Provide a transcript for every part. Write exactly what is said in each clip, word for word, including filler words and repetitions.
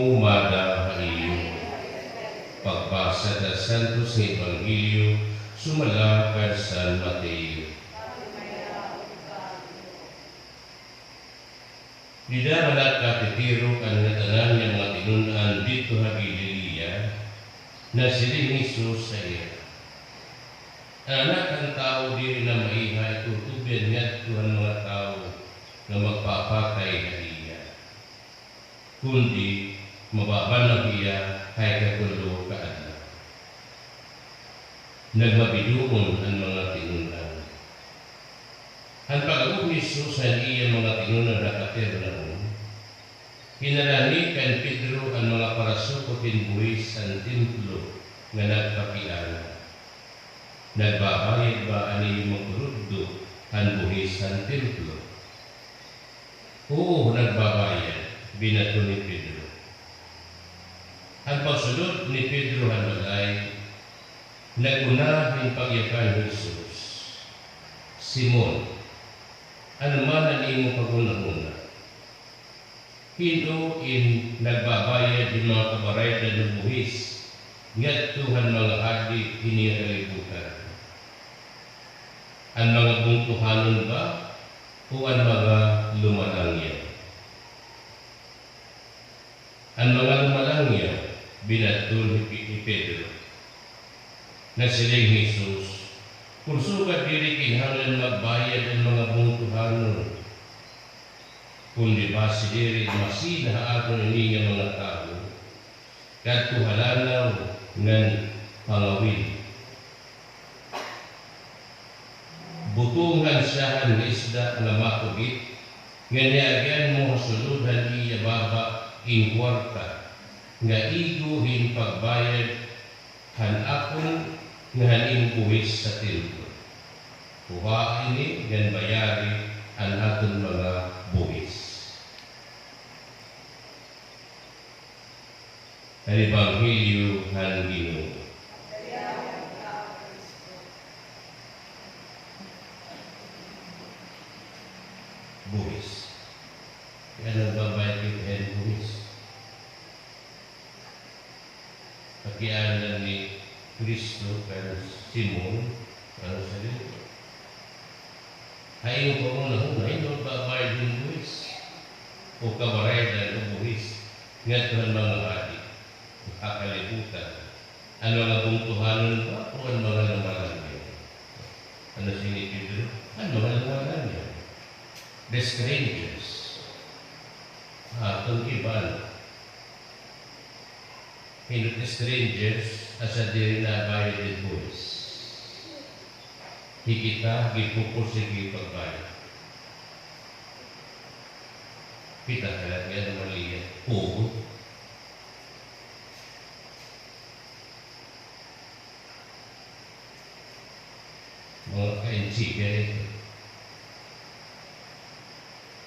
Umada ha iyo. Pagbasa ta Santos nga Ebanghelyo sumala kan San Mateo. Dida nga nagkatitirok an ngatanan nga mga tinun-an didto ha Galilea, nagsiring hi Jesus ha ira, "An Anak han Tawo diri na maiha itutubyan ngadto han mga tawo nga magpapatay ha iya, kundi mababanhaw hiya ha ikatulo ka adlaw." Nagmabidoon an mga tinun-an. Han pag-abot ni Jesus han iya mga tinun-an ha Capernaum, kinarani kan Pedro an mga parasukot hin buhis han templo nga nagpakiana, "Nagbabayad ba an iyo magturutdo han buhis han templo?" "Oo, nagbabayad," binaton ni Pedro. Han pagsulod ni Pedro han balay, nag-una hin pagyakan hi Jesus, "Simon, ano man an imo paghunahuna? Hin-o in nagbabayad hin mga kabaraydan o buhis ngadto han mga hadi hini nga kalibutan? An mga bungtohanon ba o an mga lumalangyaw?" "An mga lumalangyaw," binaton hi Pe-, hi Pedro. Nagsiring hi Jesus, "Kon sugad diri, kinahanglan magbayad an mga bungtohanon. Kundi basi diri, masina ha aton ini nga mga tawo kadto ha lanaw ngan pangawil. Butongan siya han isda nga makugit, ngan agian mo ha sulod han iya baba in kuwarta nga igo hin pagbayad han akon ngan han imo buhis sa templo. Kuhaa ini ngan bayari an aton mga buhis." An Ebanghelyo han Ginoo. Buhis. Kay ano nagbabayad kita hin buhis? Pakiana ni Cristo kan Simon, ano siya dito? Ha imo panghunahuna, hin-o nagbabayad hin buhis o kabaraydan o buhis ngadto han mga hadi ha kalibutan? An mga bungtohanon ba o an mga lumalangyaw? Ano siring ni Pedro? An mga lumalangyaw. The strangers. Ah, aton iban. Hin-o it strangers, asya diri nabayad it buhis. Hi kita, gi-focus, sige pagbayad. Kita kala nga anomalya, hugot. Mga ka-N C B ito.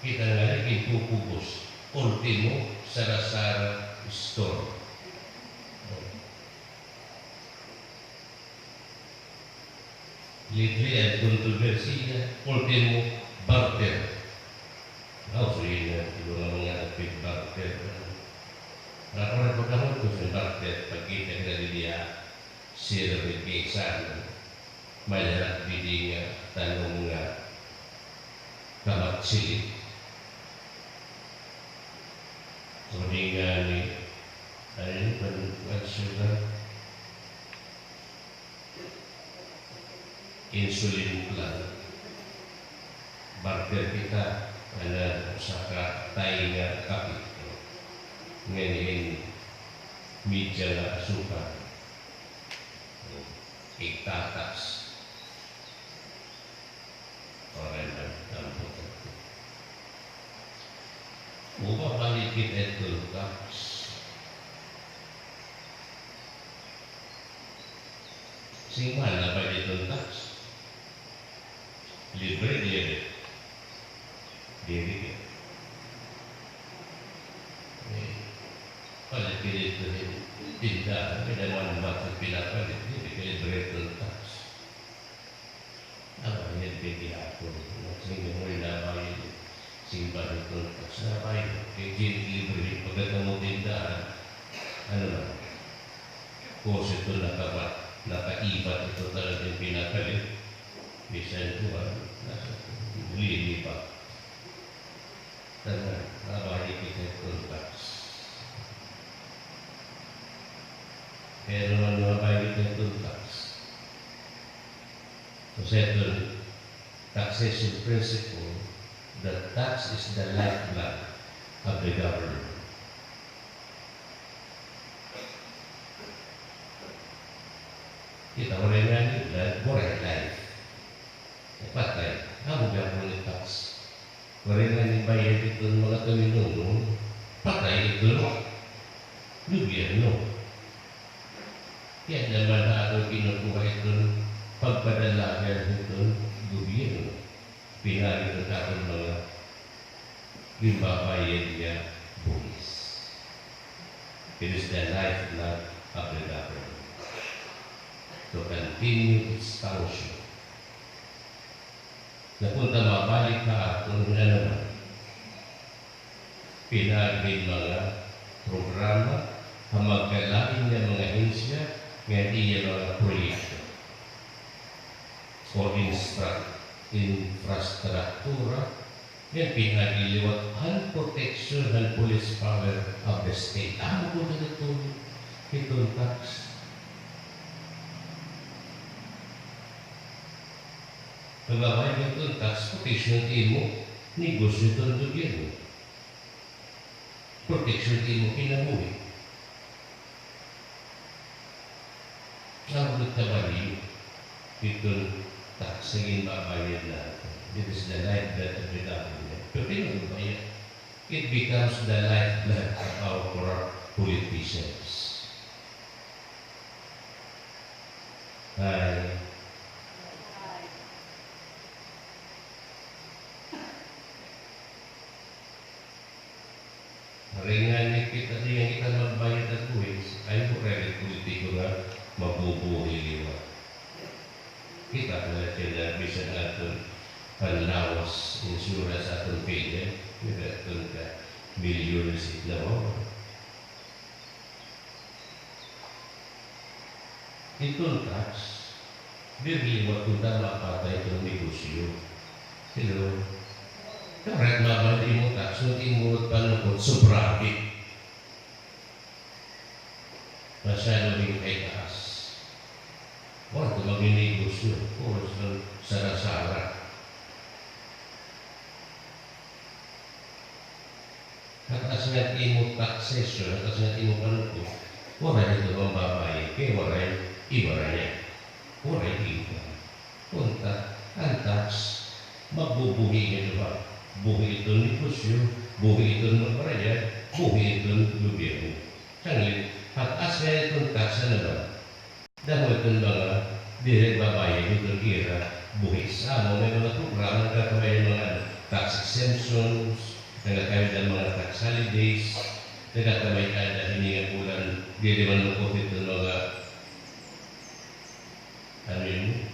Kita nga lagi pupugos. Ultimo, sara-sara store. Libre an kontrobersiya, ultimo, barter. Aw, sige na, iba nga mga nagpit-barter. Para, para pagkamot ko sa barter, pagkita kita didi ha Sir Ricky Sano, may harap didi nga tanom nga kamatsili. O di nga ni, ano yun, pan-, pan-, sugar? Insulin plant. Barter kita, ana, usa ka tay nga kape. Ngan hin media nga asukar. Igtatas. Oray man, tampok. Uba balik kita ito, tax. Sing man na ba dito tax? Libre, diri. Diri. Eh, palit ka dito, eh, tindahan, may naman ba't pinapalit, diri ka libre ito tax. Nabayad ka gihapon. Sige mo rin nabayad. Simba hiton tax na bay. Kay diri libre, pagkatamo tindahan, ano na, kose ito nakabat, nakaibat ito talaga yung pinakalit. Bisan kuwan, nasa, lilipat. Tanan, mabayad kita hiton tax. Kay ano man mabayad kita hiton tax? So, sa iton taxation principle, the tax is the lifeblood of the government. Kita, waray ngani blood, waray life. Patay. Amo gihapon it tax. Waray ngani bayad iton mga tuminunong. Patay iton gobyerno. Kay adi man ha aton kinukuha iton pagpadalagan hiton gobyerno. Pinaagi iton aton mga ginbabayad nga buhis. It is the lifeblood of the government to continue its function. Nga kunta mabalik ha aton nga naman, pinaagi hin mga programa ha magkalain nga mga ahensya nga iya mga proyekto o instra-, infrastruktura, nga pinaagi liwat han proteksyon han police power of the state. Amo gud ito hiton tax. Pagbabayad hiton tax, proteksyon it imo negosyo hiton gobyerno. Proteksyon it imo kinabuhi. Amo gud it kabaliyo hiton tax nga ginbabayad naton. It is the lifeblood of the government. Pero kay ano ba yan? It becomes the lifeblood of our corrupt politicians. Ay. Waray ngani kita, di ngani kita magbayad hin buhis, ay, waray politiko nga mabubuhi liwat. Kita na la sila, bisan aton panlawas, insurance, aton PhilHealth, may aton ka milyones it nawawala. Iton tax, diri liwat kunta mapatay iton negosyo. Hello? Correct, mababa it imo tax, kun imo panukot, sobrang. Masyado din kay taas. Waray ito magninegosyo. Puro sara-sara. Hataas nga imo taxation, hataas nga imo panukot, waray ito mambabayad kay waray ibarayad. Waray income. Kunta, an tax, magbubuhi nga duha. Buhi iton negosyo, buhi iton magbarayad, buhi iton gobyerno. Sanglit, hataas nga iton tax, ano ba? Damo iton mga diri babayad iton ira buhis. Amo, may mga programa, nagkakamay mga, ano, tax exemptions, nagkakamay mga tax holidays, nagkakamay ada ini nga bulan, diri man lukot iton mga, ano yun?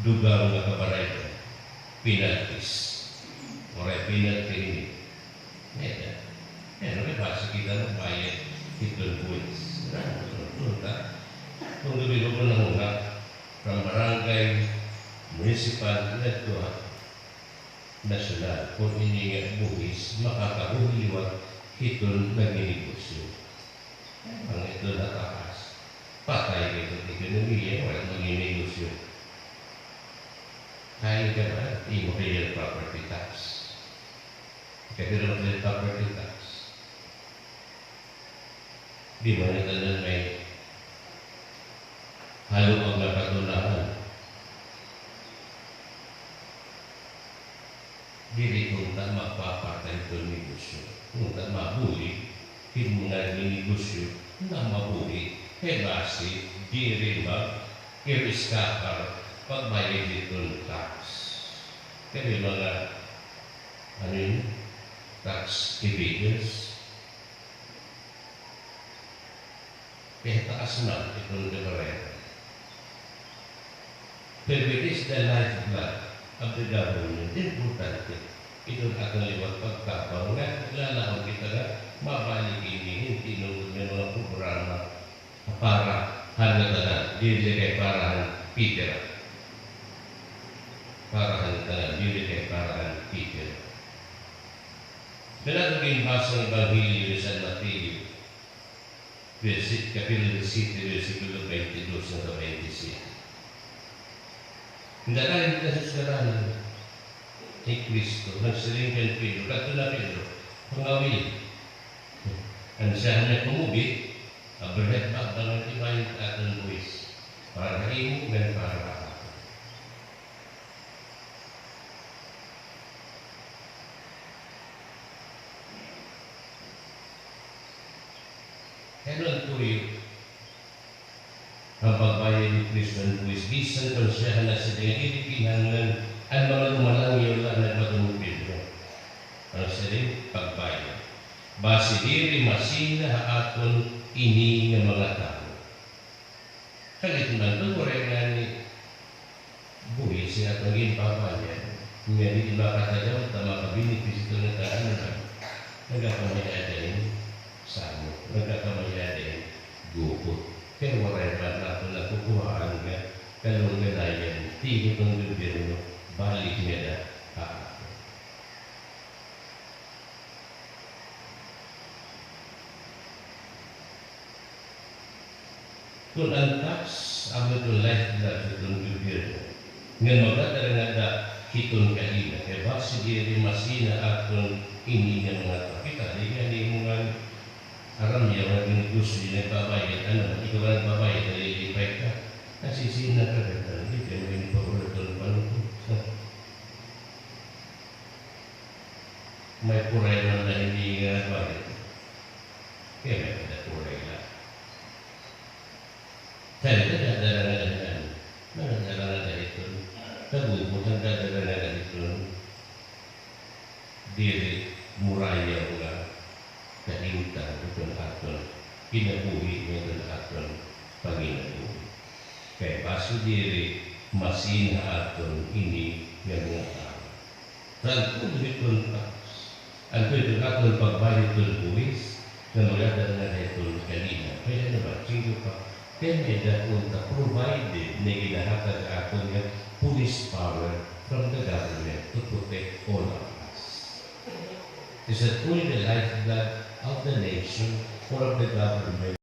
Dugang nga kabaraydan, penalties. Waray penalty ini. Ngada. Pero may basi kita magbayad hiton buhis. Kunta, kun gabiro ko nahunga, from barangay, municipal, ngadto ha nasyonal, kun ini nga buhis makakabuhi liwat hiton nagninegosyo. An ito nataas. Patay ka ito ekonomiya, waray magninegosyo. Kay ka ba, imo real property tax. Kay real property tax. Di man ito na may haluag nga katunahan. Diri kunta magpapatay iton negosyo. Kunta mabuhi hin mga negosyo nga mabuhi. Kay basi diri mag-, iro-escapar pagbayad hiton tax. Kay mga, ano yun? Tax evaders. Kay taas man iton kabarayad. Pero it is the lifeblood of the government. Importante. Ito an aton liwat pagtabang nga naglalaom kita nga mabalik ini hin tinuod nga mga programa para han ngatanan, diri kay para han Peter. Para han ngatanan, diri kay para han Peter. Kay aton ginbasa an Ebanghelyo ni San Mateo, Bersi-, kapitulo siyete, bersikulo twenty-dos hanggang twenty-siyete. Nagkakain kita sa eskwelahan ni Kristo, nagsiring kan Pedro, kadto na Pedro, pangawil. An siya niya kumubit, abrihat ba, bangan ti bayan aton buhis. Para ha imo, ngan para ha aton. Ano an tuyo? An pagbayad ni Kristo han buhis, bisan kon siya han nagsiring nga diri kinahanglan, an mga lumalangyaw la an nagpatubod Pedro. An siring, pagbayad. Basi diri masina ha aton ini nga mga tawo. Kalit man ito, waray ngani buhis nga aton ginbabayad. Nga diri makatagaw ta makabenepisyo nga tanan na nagkakamay-ada hin samok, nagkakamay-ada hin gupot. Kay waray man aton nakukuhaan nga kalungganayan, tiro hin gobyerno, balik ngada ha aton. Kon an tax, amo iton lifeblood hiton gobyerno. Ngan magdadara ngada hiton kadena. Kay basi diri masina aton ini nga mga tawo. Kita, di ngani imo nga aramyaw nga negosyo, di nagbabayad, ano, ikaw nga nagbabayad, nalilipay ka. Nasisina ka, ganda, di ka may pahulaton pa nito. May puray man la ini nga bayad. Kay may kada puray la. Kay nagdadara ngada hin ano, nagdadara ngada hiton kagupot, nagdadara ngada hiton diri murayaw nga kainta hiton aton kinabuhi, hiton aton panginabuhi. Kay basi diri masina ha aton ini nga mga tawo. Tungod hiton tax, an tuyo hiton aton pagbayad hiton buhis, nga magdadara ngada hiton kadena. Kay ano ba, singko pa, kay may-ada unta provided nga ginahatag ha aton nga police power from the government to protect all of us. Is that only the lifeblood of the nation or of the government?